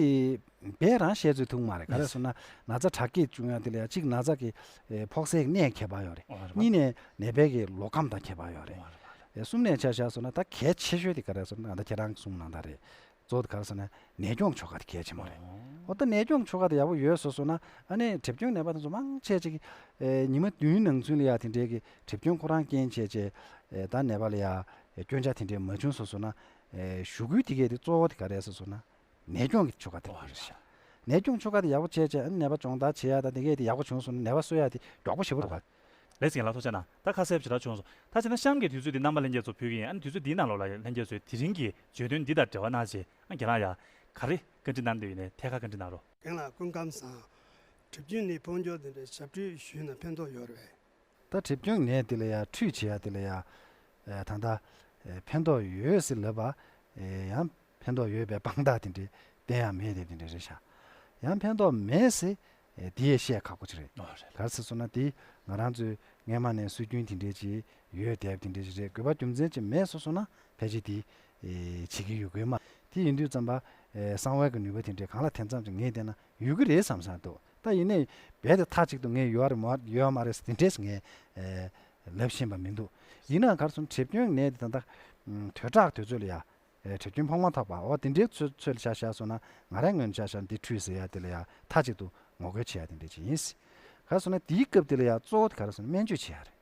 དཔེ་རང་བཤད་ཚོད་ཐུབ་མ་རེད། ག་རེ་ཟེར་ན་ན་ཚ་དྲག་སྐྱེད་བྱུང་ཡ་དེ་ལ་ཡ་གཅིག་ན་ཚ་གི་ཨེ་ཕོག་སའི་གནས་ཁྱད་པར་ཡོད་རེད། ཨོ་རེད་པ། གཉིས་ནས་ནད་པའི་གི་ལོ་ཁམས་དང་ཁྱད་པར་ཡོད་རེད། ཨོ་རེད་པ། ཨེ་གསུམ་ནས་ཆ་བཞག་སོང་ན་ད་གལ་ཆེ་ཤོས་དེ་ག་རེ་ཟེར་ན་ད་ཁྱེད་རང་གསུངས་གནང་ད་རེད། གཙོ་བོ་དེ་ག་རེ་ཟེར་ན་ནད་སྐྱོང་ཆོ་ག་དེ་གལ་ཆེན་པོ་རེད། ཨོ། འོ་ད་ནད་སྐྱོང་ཆོ་ག་དེ་ཡག་པོ་ཡོད་བཟོ་སོང་ན་ཨ་ནི་གྲིབ་སྐྱོན་ནད་པ་དེ་ཚོ་མང་ཆེ་ཅིག་ཨེ་ཉི་མ་བདུན་ནང་ཚུན་ལ་ཡ་དེ་འདྲའི་གི་གྲིབ་སྐྱོན་ཁོ་རང་རྐྱེན་བྱས་བྱས་ཨེ་ད་ནད་པ་ལ་ཡ་ཨེ་སྐྱོན་ཆ་དེ་འདྲའི་མ་བྱུང་བཟོ་སོང་ན་ཨེ་ཞུ་སྐུལ་དེ་གས་དེ་གཙོ་བོ་དེ་ག་རེ་ཟེར་སོང་ན་ནད་སྐྱོང་གི་ཆོ་ག་དེ་རེད་ཤག་ནད་སྐྱོང་ཆོ་ག་དེ་ཡག་པོ་བྱས་བྱས་ཨ་ནི་ནད་པ་སྦྱོང་བརྡར་བྱེད་ཡ་ད་དེ་གས་དེ་ཡག་པོ་བྱུང་སོང་ན་ནད་པ་གསོ་ཡ་དེ་མགྱོགས་པོ་ཞེ་པོ་རེད་པ། ལགས་སོ་རྒན་ལགས་ཐུགས་རྗེ་གནང་། ད་ཁ་གསལ་ཞེ་དྲག་བྱུང་སོང་། ད་བྱས་ན་གཤམ་གྱི་དུས་ཚོད་འདི་རྣམ་པ་ལྷན་རྒྱས་ཚོ་ཕུལ་གྱི་ཡིན། ཨ་ནི་དུས་ཚོད་འདིའི་ནང་ལོགས་ལ་ལྷན་རྒྱས་ཚོས་དེ་རིང་གི་བརྗོད་དོན་འདི་དང་འབྲེལ་བ་གནང་བྱས་ཨ་རྒན་ལགས་ཡ་ག་རེ་བཀའ་འདྲི་གནང་འདོད་ཡོད་ནའི་ཐད་ཀར་བཀའ་འདྲི་གནང་རོགས། རྒན་ལགས་སྐུ་ཁམས་བཟང་། གྲིབ་སྐྱོན་ནད་ཕོག་མཁན་དེ་འདྲའི་ཞབས་ཁྲིད་ཞུས་ན་ཕན་ཐོགས་ཡོད་རེད་པས། ད་གྲིབ་སྐྱོན་ནད་དེ་ལ་ཡ་ཁྲུས་བྱེད་ཡ་དེ་ལ་ཡ་ད་ལྟ་ཕན་ཐོགས་ཡོད་ཟེར་ལབ་པ་ཡང་ཕན་ཐོགས་ཡོད་པའི་དཔང་རྟགས་དེ་འདྲའི་བསྟན་ཡ་མེད་དེ་དེ་འདྲ་རེད་ཤག་ཡང་ཕན་ཐོགས་མེད་ཟེར་དེ་ཡས་བཤད་ཁག་པོ་ཅིག་རེད། ཨོ་རེད། ག་རེ་ཟེར་སོང་ན་དེ་ང་རང་ཚོའི་སྔས་མ་ནས་སྲོལ་རྒྱུན་དེ་འདྲའི་ཅིག་ཡོད་བསྡད་པ་དེ་འདྲའི་ཅིག་རེད། དགོས་པ་རྒྱུ་མཚན་ཅིག་མེད་སོང་སོང་ན་ཕལ་ཆེར་དེ་བྱེད་ཀྱི་ཡོད་དགོས་མ། དེ་ཡིན་དུས་ཙམ་པ་གསང་བའི་གི་ནུས་པ་དེ་འདྲའི་གང་ལ་དེ་ཙམ་ཅིག་ངས་བལྟས་ན་ཡོད་ཀྱི་རེད་བསམ་བསམ་འདུག་ད་ཡིན་ནའི་རྦད་དེ་མཐའ་གཅིག་ཏུ་ངས་ཡོད་རེད་མ་ཡོད་མ་རེད་ཟེར་དེ་འདྲས་ངས་ལབ་ཤེས་པ་མི་འདུག་ཡིན་ནའང་ག་རེ་ཟེར་ན་གྲིབ་སྐྱོན་ནད་དེ་ད་ལྟ་དོས་དྲག་དུས་ཚོད་ལ་ཡ། ཨེ་གྲིབ་སྐྱོན་ཕོག་མ་ཐག་པ་འོ་དེ་འདྲའི་ཚོད་ཚོད་ལ་ཆ་བཞག་སོང་ན་ང་རའི་ངོས་ནས་ཆ་བཞག་ན་འདི་ཁྲུས་ཟེར་ཡ་དེ་ལ་ཡ་མཐའ་གཅིག་ཏུ་ངོ་རྒོལ་བྱེད་ཡ་དེ་འདྲ་ཅིག་ཡིན། ག་རེ་ཟེར་ན་དེའི་སྐབས་དེ་ལ་ཡ་གཙོ་བོ་དེ་ག་རེ་ཟེར་ན་སྨན་བཅོས་བྱེད་ཡ་རེད།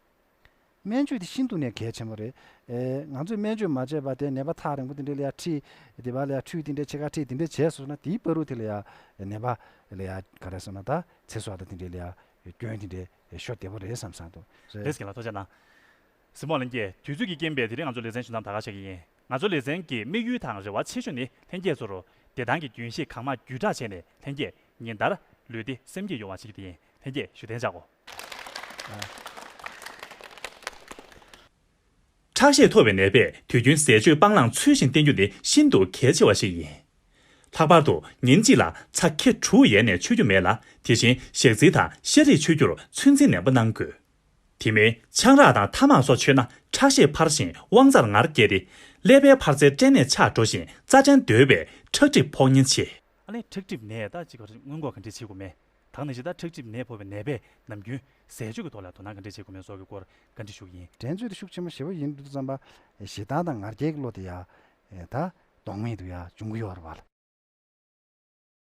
སྨན་བཅོས་དེ་ཤིན་ཏུ་ནས་གལ་ཆེན་པོ་རེད། ཨེ་ང་ཚོས་སྨན་བཅོས་མ་བྱས་པ་དེ་ནད་པ་ཐག་རིང་པོ་དེ་འདྲ་ལ་ཡ་ཁྲིད་དེ་བ་ལ་ཡ་ཁྲུས་དེ་འདྲ་ཕྱེད་ཀ་ཁྲིད་དེ་འདྲ་བྱས་སོང་ན་དེའི་བར་དུ་དེ་ལ་ཡ་ནད་པ་ལ་ཡ་ག་རེ་ཟེར་ན་ད་ཚེ་སྲོག་དང་དེ་འདྲ་ལ་ཡ་སྐྱོན་དེ་འདྲ་ཤོར་བདེ་པོ་རེད་བསམ་བསམ་འདུག་རེད། རེད་རྒན་ལགས་ཐུགས་རྗེ་གནང་། གཟིགས་མོ་ལྷན་རྒྱས། དུས་ཚོད་ཀྱི་རྐྱེན་པས་དེ་རིང་ང་ཚོ་ལེ་ཚན་བྱུང་གཏམ་ད་ག་བྱེད་ཀྱི་ཡིན། ང་ཚོའི་ལེ་ཚན་གྱི་དམིགས་ཡུལ་དང་རེ་བ་ཆེ་ཤོས་ནི་ལྷན་རྒྱས་ཚོར་བདེ་ཐང་གི་རྒྱུན་ཤེས་གང་མང་བརྒྱུད་བསྒྲགས་བྱས་ནས་ལྷན་རྒྱས་ཉིན་ལྟར་ལུས་བདེ་སེམས་སྐྱིད་ཡོང་བ་བྱེད་ཀྱི་དེ་ཡིན། ལྷན་རྒྱས་བཞུགས་གདན་འཇགས་གོ། ཁྲག་ཤེད་མཐོ་བའི་ནད་པས་དུས་རྒྱུན་ཟས་སྤྱོད་སྤང་བླང་ཚུལ་བཞིན་བསྟེན་རྒྱུ་ནི་ཤིན་ཏུ་གལ་ཆེ་བ་ཞིག་ཡིན། ལྷག་པར་དུ་ཉིན་གཅིག་ལ་ཚྭ་ཁེ་དྲུག་ཡས་ནས་མཆོད་རྒྱུ་མེད་ལ། དེ་བཞིན་ཞག་ཚིལ་དང་ཤ་རིགས་མཆོད་རྒྱུར་ཚོད་འཛིན་ནན་པོ་གནང་དགོས། དེ་མིན་ཆང་རག་དང་ཐ་མག་སོགས་མཆོད་ན་ཁྲག་ཤེད་འཕར་ཞིང་དབང་རྩར་ངར་སྐྱེ་སྟེ། ཀླད་པའི་འཕར་རྩའི་སྐྲན་ནད་ཆགས་འགྲོ་ཞིང་རྩ་སྐྲན་རྡོལ་བའི་ཁྲག་གྲིབ་ཕོག་ཉེན་ཆེ། ཨ་ནི་ཁྲག་གྲིབ་ནད་ད་ཅིག་ག་རེ་སྔོན་འགོག་ག་འདྲས་བྱེད་དགོས་མེད། ད་ག་ནང་བཞིན་ད་ཁྲག་གྲིབ་ནད་ཕོག་པའི་ནད་པས་ནམ་རྒྱུན་ཟས་སྤྱོད་ཀྱི་ཐོག་ལ་དོ་སྣང་ག་འདྲས་བྱེད་དགོས་མེད་སོགས་ཀྱི་སྐོར་བཀའ་འདྲི་ཞུ་གི་ཡིན། འགྲན་རྩོད་དེ་ཤུགས་ཆེན་པོ་ཞེ་པོ་ཡིན་དུས་ཙམ་པ་ཞེ་སྡང་དང་ང་རྒྱལ་གྱི་བློ་དེ་ཡ་ད་གདོང་མེད་དུ་ཡ་འབྱུང་གི་ཡོད་རེད་བ་ལ།